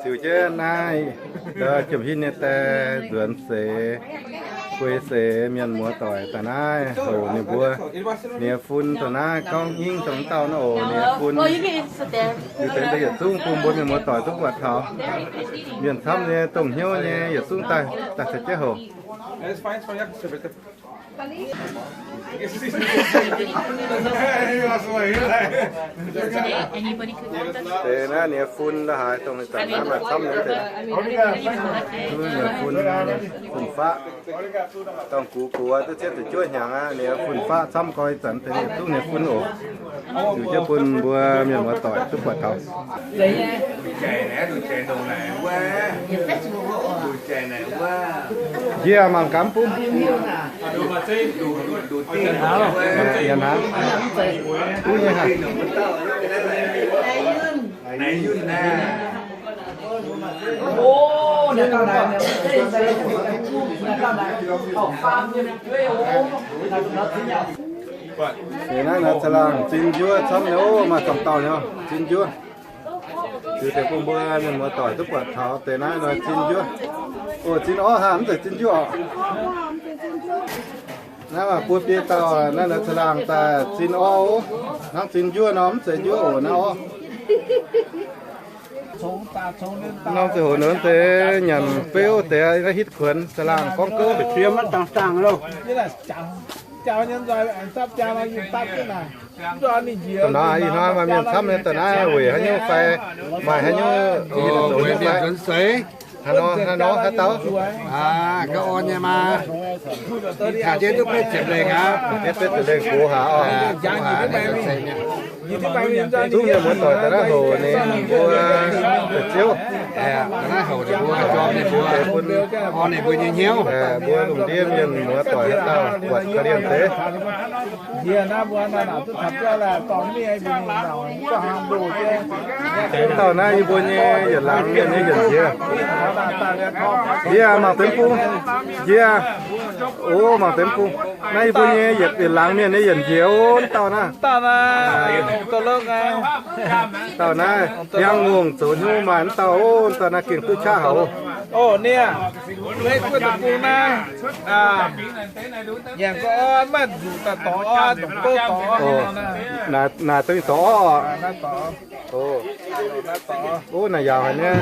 Ziux jienv naaiv, Jiem Hin nyei die nzuonx seix, guei seix mienh muoz doic daaih naaiv houc ninh mbuo. Ninh nyei fun daaih naaiv gorngv hingv dongh dauh naaiv oc, ninh nyei fun. Liuz deix yietc zungv bun mbuo mienh muoz doic duqv buatc taux. Mienh camv nyei, dongh hnyouv nyei, yietc zungv daaih, daaih caux jienv houc. Deix naaiv ninh nyei fun la'haaix dongh ih zanc naaiv maaih camv nyei deix. Ninh nyei fun, fun-faqv. Dongh gux gux duqv cietv ziepc juov hnyangx aqv, ninh nyei fun-faqv camv gorx ih zanc deix yietc zungv ninh nyei fun oc. Ziux jienv bun mbuo mienh muoz doic duqv buatc taux. Njiec mangc gaax bung. Nyanc hnaangx. Duqv nyei haic. Deix naaiv nor caangh laangh zin njuov camv nyei oc, maaih camv dauh nyei zin njuov. Ziux deix bun mbuo mienh muoz doic duqv buatc taux deix naaiv nor zin njuov. Oc, zin orv haic, mv zeiz zin njuov oc. Naaiv maaih buo biei dauh naaiv nor caangh laangh daaih zin orv oc. Hnangv zin njuov nor mv zeiz njuov oc, naaiv orv. Norm ziangh hoc nor deix nyanc beuv deix naaiv hitv kuonx, caangh laangh gorngv gouv. Da'naaiv ih hnoi maaih mienh camv nyei da'naaiv weic haaix nyungc fai maaih haaix nyungc zoux nyungc fai? Haaix nor, haaix nor, haaix dauh? Ga'orn nyei maa. Taux jienv duqv betv ziepc lengh aqv. Betv ziepc lengh gox haic oc. Zungv mienh muoz doic da'naaiv hoc ninh mbuo deix ziouv. Da'naaiv hoc ninh mbuo jorm ninh mbuo, orn ninh mbuo nyei hnyouv. Mbuo lungh ndiev mienh muoz doic haaix dauh buatc ga'lienh deix. Dauh naaiv yie mbuo nyei yietc laangz mienh nyei yienc nziex. Njiec mangc deix bung. Njiec. O, mangc deix bung. Naaiv yie mbuo nyei yietc, yietc laangz mienh nyei yienc nziex o, dauh naaiv. Dauh naaiv hiaang ngongh zoux hnyouv maaih mv dauh o, dauh naaiv gengh duqv qaqv haic o. O, nie, naaic dongh dorh orv. O, naaic yaauc haic nyei.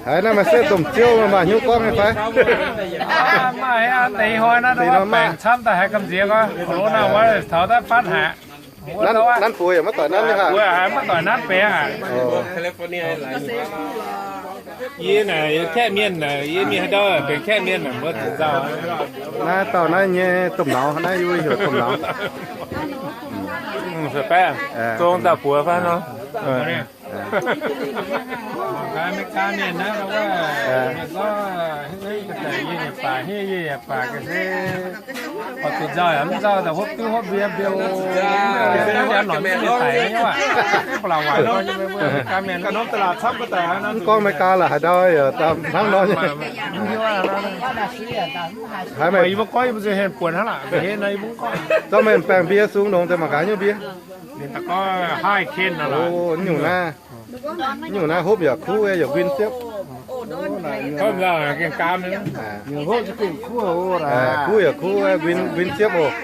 Haiz naaiv maaih setv domh ziouv maaih hnyouv gorngv nyei fai? Maaih aqv, deix hnoi naaiv baengc camv daaih haiz gamh nziex oc. Corona virus taux daaih fatv haic. Nanv buoz yaac maiv doic nanv nyei haic. Mbuo haiz maiv doic nanv baengc aqv. Yie naaic kaeqv mienh naaic, yie mienh haaix dauh benx kaeqv mienh naaic mbuo zuqc nzauh. Naaiv dauh naaiv nyei domh nauz, naaiv yie mbuo heuc domh nauz. Zong dauh buoz fai nor. Mienh gorngv, mienh gorngv, yie yaac baac, yie yaac baac ga'sie, oix zuqc nzauh yaac mv nzauh, daaih hopv duqv hopv mbie mbie, mv lorz mv daic nyei aqv. Mv baac laaix waaic nor, mienh gorngv America laaix haaix ndau yaac hnangv nor nyei. Haiz meih, yie mbuo gorngv yie mbuo nzengc hemh buonc hnangv laangc, zorqv meih baengh mbie sung longx deix mangc gaax haaix nyungc mbie. Haih ken nor, nyungc naaiv. Nyungc naaiv hopv yaac kuv, yaac win siepv. Kuv yaac kuv, win siepv oc.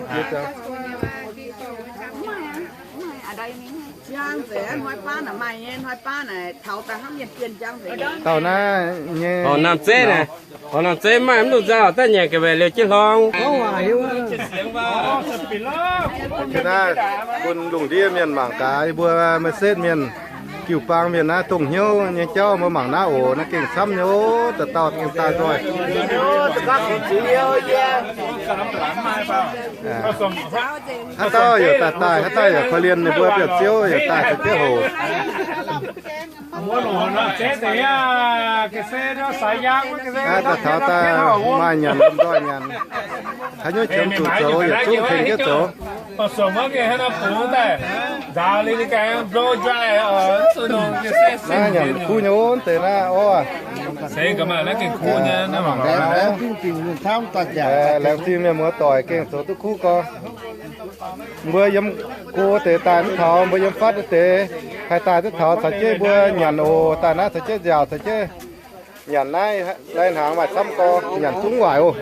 Dauh naaiv nyei. Horc namh zeiv naaic, horc namh zeiv maaih mv dungx nzauh, daaih nyanc ga'maeqc liouh jienv hlorng. Naaiv bun lungh ndiev mienh mangc gaax, yie mbuo Maiv Setv Mienh, Jiu-Baang Mienh naaiv dongh hnyouv nyei jauv, mbuo mangc naaiv oc. Naaiv gengh camv nyei oc, dauh dauh gengh daaih nzoih. Haaix dauh yaac daaih daaih, haaix dauh yaac korv-lienh ninh mbuo biauv-ziouv yaac daaih za'gengh hoc. Naaiv daaih taux daaih maaih nyanc, nzoih nyanc. Haaix nyungc qiemx zuqc zoux yietc zungv tengx jienv zoux. Naaiv nyanc kuv nyei ov, deix naaiv orv. Laengz zingh mienh muoz-doic gengh zoux duqv kuv gorx. Mbuo yiem go deix daaih mv taux, mbuo yiem fatv deix haih daaih duqv taux caux jienv mbuo nyanc oc. Daaih naaiv caux jienv nziaauc, caux jienv nyanc naaiv, lai hnaangx maaih camv gorx, nyanc zungv waaic oc.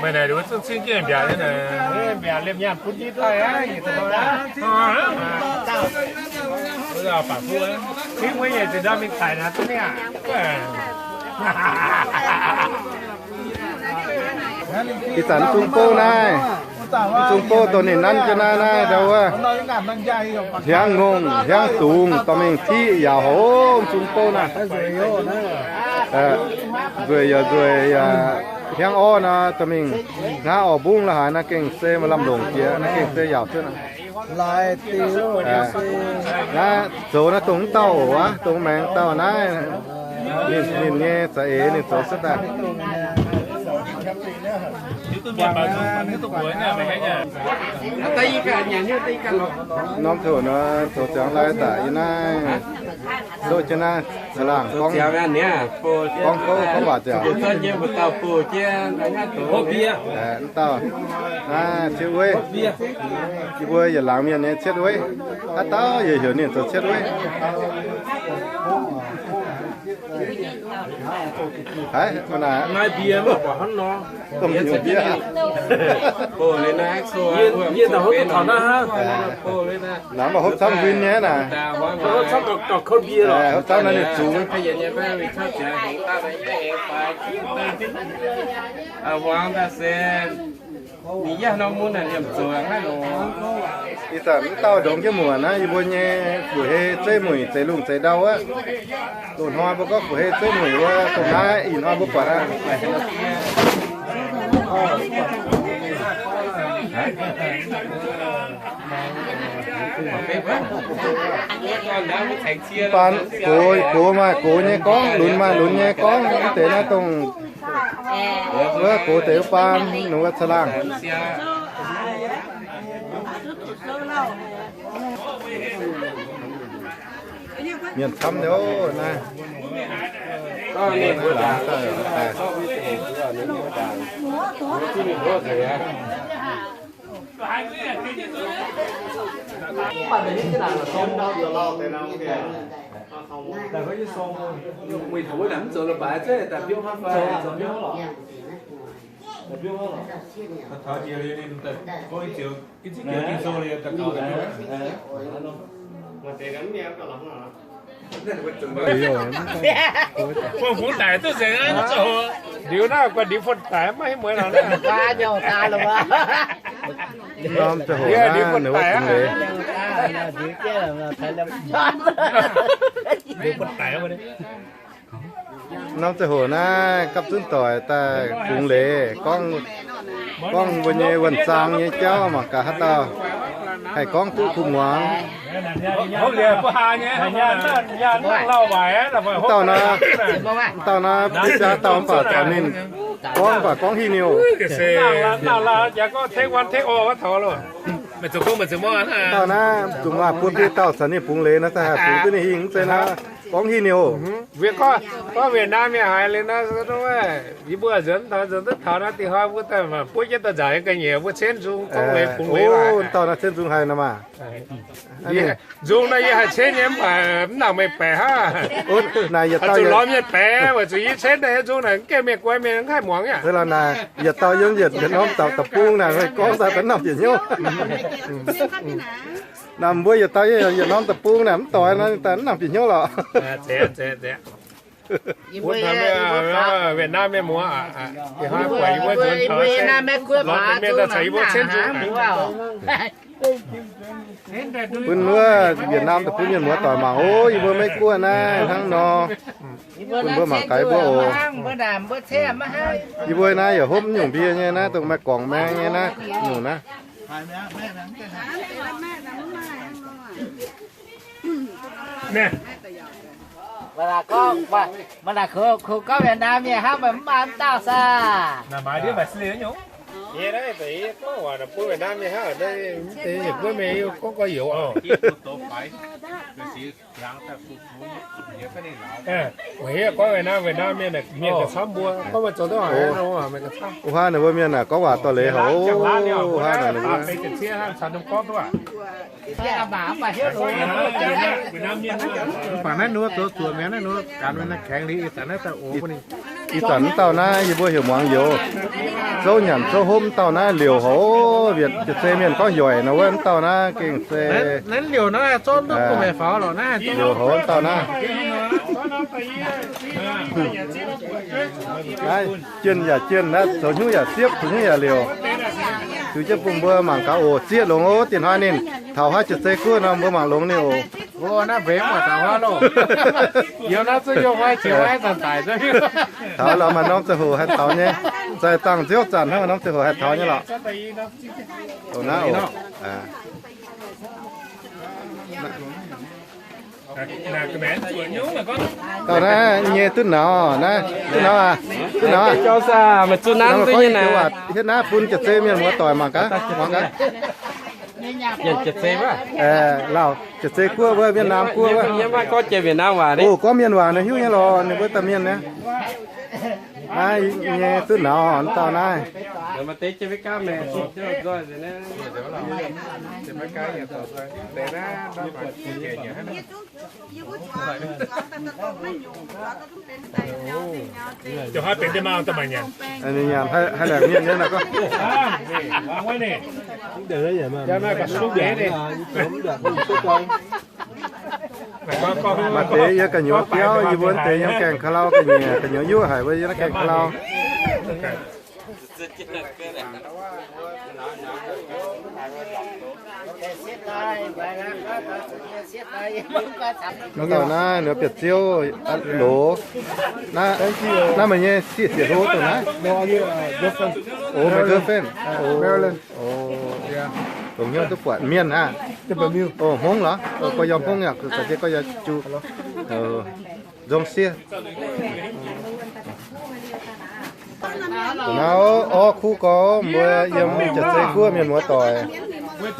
Meih naaic nduov zungv cingv jienv mbiaauc nyei naaic. Mbiaauc liemh nyaanh bun jienv daaih aqv. Cingv wuov nyei zinh ndorm mingh daic naaic duqv niaa. Ih zanc mv zungv bouv naaiv, mv zungv bouv dongh ninh nanv jienv naaiv, naaiv ndau wuov, hiaangv ngongh hiaangv dungz dorh mingh tiqv yaauc hov, mv zungv bouv naaiv. Nzueic yaac nzueic yaac hiaangv orv nor, dorh mingh nqa'haav orv mbungv la'haaix naaiv gengh se maaih lamh longc jiex, naaiv gengh se yaauc cuotv. Naaiv zoux naaiv dongh mv dauh oc, aav, dongh maengx dauh naaiv. Ninh, ninh nyei za'eix ninh zoux cuotv daaih. Norm ziangh hoc nor zoux ziangx lai daaih yie naaiv, ndoqv jienv naaiv caangh laangh gorngv, gorngv gouv gorngv waac ziangx. Mv dauh naaiv Ciev Weiv, yie mbuo yietc laangz mienh nyei Ciev Weiv, haaix dauh yaac heuc ninh zoux Ciev Weiv. Haiz, naaiv mbie mv baac hnangv nor. Yie daaih hopv taux naaiv hnangv. Naaiv maaih hopv camv nquin nyei naaic. Hopv camv naaiv ninh zuqc. Ih zanc mv dauh ndongx jienv muonc naaiv, yie mbuo nyei fu'hei zeiv mueic zeix lungh zeix ndau wuov. Loz-hnoi mbuo gorngv fu'hei zeiv mueic wuov, dongh naaiv ih hnoi mbuo buatc aqv. Baan gox, gox maaih gox nyei gorngv, lunx maaih lunx nyei gorngv, mv deix naaiv dongh wuov gox deix wuov baan, nungx wuov caangh laangh. Mienh camv nyei oc naaiv. Fun-fungx daic duqv nzengc aqv. Liuz naaiv guanh liuz fun-daic maiv mueiz lorqc. Norm ziangh hoc naaiv ninh wuov Bungx Leiz. Norm ziangh hoc naaiv gapv zunv doic daaih Bungx Leiz gorngv, gorngv mbuo nyei wuonh zaang nyei jauv mangc gaax haaix dauh haih gorngv duqv kuv muangx. Dauh naaiv, dauh naaiv biaa dauh mv baac taux ninh gorngv baac gorngv hingh niuh. Dauh naaiv zuqc maaih buo biei dauh caux ninh Bungx Leiz nor, se haih bungx duqv ninh hingh mv zeiz nor, gorngv hingh niuh. Gorngv Việt Nam mienh haiz liuz nor, yie mbuo nzuonx taux, nzuonx duqv taux naaiv dingh hnoi mbuo daaih buov jienv daaih nzauc nyei ga'nyiec mbuo cienv nzung gorngv Bungx Leiz. Dauh naaiv cienv nzung haic nor maah. Nzung naaiv yie haih cienv nyei mv baac mv nangc meih baeqc hnangv. Naaic yietc dauh zuqc lorz mienh baeqc, weic zuqc yie cienv naaiv nzung naaic mv gaengh mienh guai mienh mv haih muangx aqv. Naaic yietc dauh yiem yietc norm deic-bung naaic gorngv daaih daaih nangh bieqc hnyouv. Naaic mbuo yietc dauh yiem yietc norm deic-bung naaic mv doix nor daaih mv nangh bieqc hnyouv lorqc. Việt Nam mienh muoz, mienh daaih caux yie mbuo cienv nzung. Bun wuov Việt Nam deic-bung mienh muoz doic mangc oc, yie mbuo Meiv Guoqv naaiv hnangv nor. Bun mbuo mangc gaax mbuo oc. Yie mbuo naaiv yaac hopv nyungc mbie nyei naaiv, dongh maaih guangc maeng nyei naaiv nyungc naaiv. Mv baac gorngv, mv baac kungx gorngv Việt Nam mienh hnangv, mv maaih mv dauh saah. Nyei naaiv deix gorngv waac naaic bun Việt Nam nyei hnangv, mv deix yietc buonv mienh gorngv gorx-youz oc. Weic gorngv Việt Nam, Việt Nam mienh, mienh gauh camv mbuo, gorngv mbuo zoux duqv haic, mienh gauh camv. Wuov hnangv ninh mbuo mienh naaic gorngv waac doix-leiz haic oc. Wuov hnangv ninh mbuo. Mv baac naaiv ninh mbuo zoux zuoqc mi'aqv, naaiv ninh mbuo ganh naaiv kaengx liuz ih zanc naaiv daaih oc. Ih zanc mv dauh naaiv yie mbuo heuc muangx youz, zouv nyanc zouv hopv mv dauh naaiv liouc hoc, wietc jiex zei mienh gorngv yoic nor wuov mv dauh naaiv gengh se. Liouc hoc mv dauh naaiv. Naaiv jienh yaac jienh, naaiv zoux hnyouv yaac siepv, zoux hnyouv yaac liouc. Ziux jienv bun mbuo mangc gaax oc. Zieqv longx oc. Dinh hnoi ninh taux haaix jiex zei guoqv nor mbuo mangc longx ninh oc. Taux lorz maaih norm ziangh hoc haih taux nyei. Zaaix dangh nziouv zanc hnangv maaih norm ziangh hoc haih taux nyei lorqc. Naaiv oc. Dauh naaiv nyei duqv naux, naaiv duqv naux aqv, duqv naux aqv. Hietv naaiv bun jiex zei mienh muoz doic mangc gaax, mangc gaax. Lauh jiex zei guoqv wuov, Việt Nam guoqv wuov. Gorngv Mienh waac naaiv hiuv nyei lorqc, ninh mbuo daaih mienh naaiv. Naaiv nyei duqv naux, dauh naaiv. Nyanc haih laengc mienh nyei naaic gorngv. Maaih deix yiem gu'nyuoz biauv, yie mbuo deix yiem gaengh ka'lau gu'nyuoz, gu'nyuoz yuoqv haic mbuo yiem naaiv gaengh ka'lau. Dauh naaiv ninh mbuo biauv-ziouv loz. Naaiv meih nyei sieqv ziepc hlo dongh naaiv. Oc, meih girlfriend. Oc, longc hnyouv duqv buatc mienh aqv. Oc, hmongv lorqc. Gorx-youz hmongv yaac, gorx-youz juqv. Nzong sieqv. Naaiv orv kuv gorx mbuo yiem jiex zei guoqv mienh muoz doic,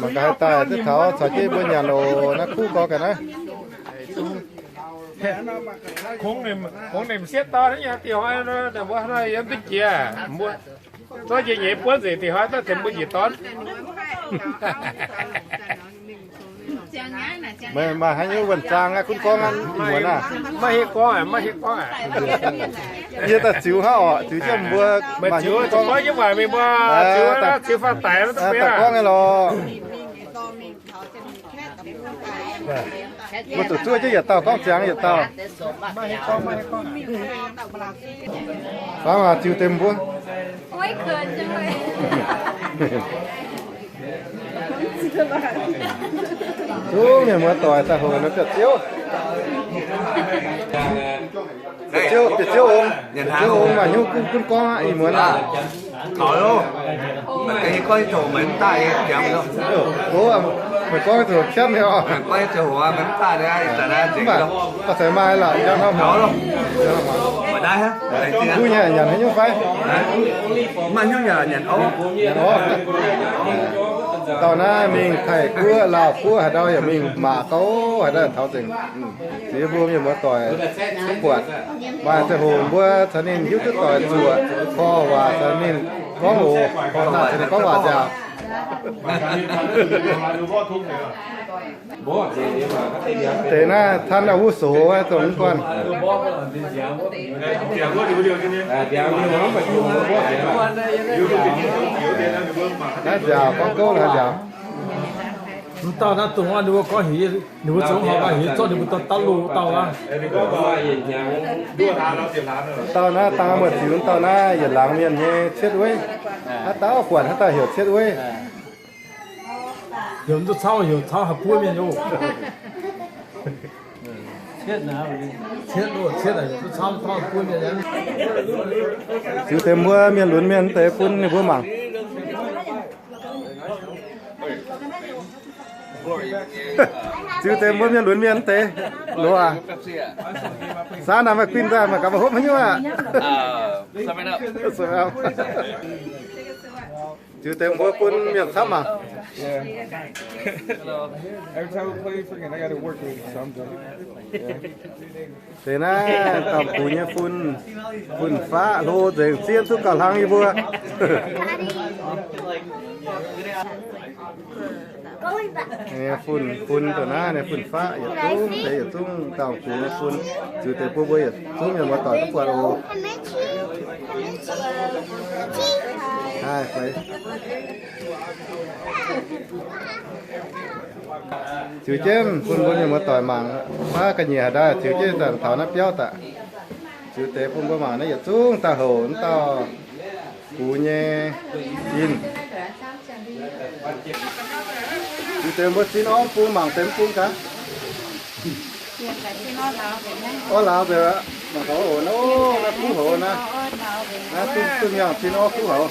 mangc gaax haih daaih duqv taux caux jienv mbuo nyanc oc. Naaiv kuv gorx ga'naaiv. Kungx nimc sietv dorn nyei, dinh hnoi mbuo yiem duqv jiex, mbuo zorqv jiex nyeiz buonv nzengc, dinh hnoi daaih tengx mbuo njiec dorn. Maaih haaix nyungc wuonh zaang aqv, gunv gorngv aqv, ih muonz aac. Maiv hiuv gorngv aac, maiv hiuv gorngv aac. Yie daaih ziux hnangv orqc, ziux jienv mbuo maaih hiuv gorngv. Gorngv jienv waac mingh mbuo ziux, ziux faah daic daaih gorngv nyei lorqc. Mbuo zuqc zuov jienv yietc dauh gorngv ziangx yietc dauh. Fangx waac ziux deix mbuo. Zungv mienh muoz doic daaih hoc nor biauv-ziouv. Biauv-ziouv, biauv-ziouv ong, biauv-ziouv ong maaih hnyouv gunv, gunv gorngv aqv, ih muonz aac. Taux loh. Mv baac gorngv ih zoux maiv daaih, jangx loh. Meih gorngv ih zoux cietv nyei oc. Gorngv ih zoux hoc maiv daaih, mv baac daaih ceix maaih lorqc, njang hnamv haic. Maiv daaih, kuv nyei nyanc haaix nyungc fai? Maaih hnyouv nyanc, nyanc orv. Nyanc orv. Dauh naaiv mingh Taiv Guoqv, Laauh Guoqv, haaix dauh yaac mingh maac gauh, haaix dauh taux nzengc. Ziux mbuo mienh muoz doic duqv buatc. Maaih ziangh hoc mbuo caux ninh hiuv duqv doic zuoqc, korv waac caux ninh gorngv oc, korv naaic caux ninh gorngv waac nziaauc. Deix naaiv ท่านอาวุโส dongh mv guanh. Naaiv nziaauc gorngv gouv naaiv nziaauc. Mv dauh naaiv dongh ninh mbuo gorngv heuc, ninh mbuo zoux haaix, heuc zorqv ninh mbuo dauh daav loh dauh aqv. Dauh naaiv dangh muoz-ziux, dauh naaiv yietc laangz mienh nyei cietv weiv. Haaix dauh buatc haaix dauh heuc cietv weiv. Heuc duqv cauv, heuc cauv haaix buov mienh oc. Ziux deix mbuo mienh lunx mienh deix bun ninh mbuo mangc. Ziux deix mbuo mienh lunx mienh deix loz aac. Saauv naaic maaih guinh daaih, mangc gaax maaih hopv haaix nyungc aqv. Ziux deix mbuo bun mienh camv mangc. Yeah. Every time we play, freaking, I gotta work with it, so I'm good. Yeah. Deix naaiv dauh gux nyei fun, fun-faqv hlo nzengc, zien duqv gauh hlang yie mbuo. Fun, fun dongh naaiv nyei fun-faqv yietc zungv deix, yietc zungv dauh gux nyei fun. Ziux deix bun mbuo yietc zungv mienh muoz-doic duqv buatc oc. Haih feix. Ziux jienv bun mbuo mienh muoz-doic mangc. Maiv ga'nyiec haaix ndaaih, ziux jienv daaih taux naaiv biauv daaih. Ziux deix bun mbuo mangc naaiv yietc zungv daaih houc naaiv dauh gux nyei zinh. Ziux deix mbuo zinh orv bung mangc deix mv bung gaax. Orv lauz nzengc aqv. Mangc gaax oc, naaiv, naaiv kuv houc naaiv. Naaiv duqv, duqv nyaanh zinh orv kuv houc.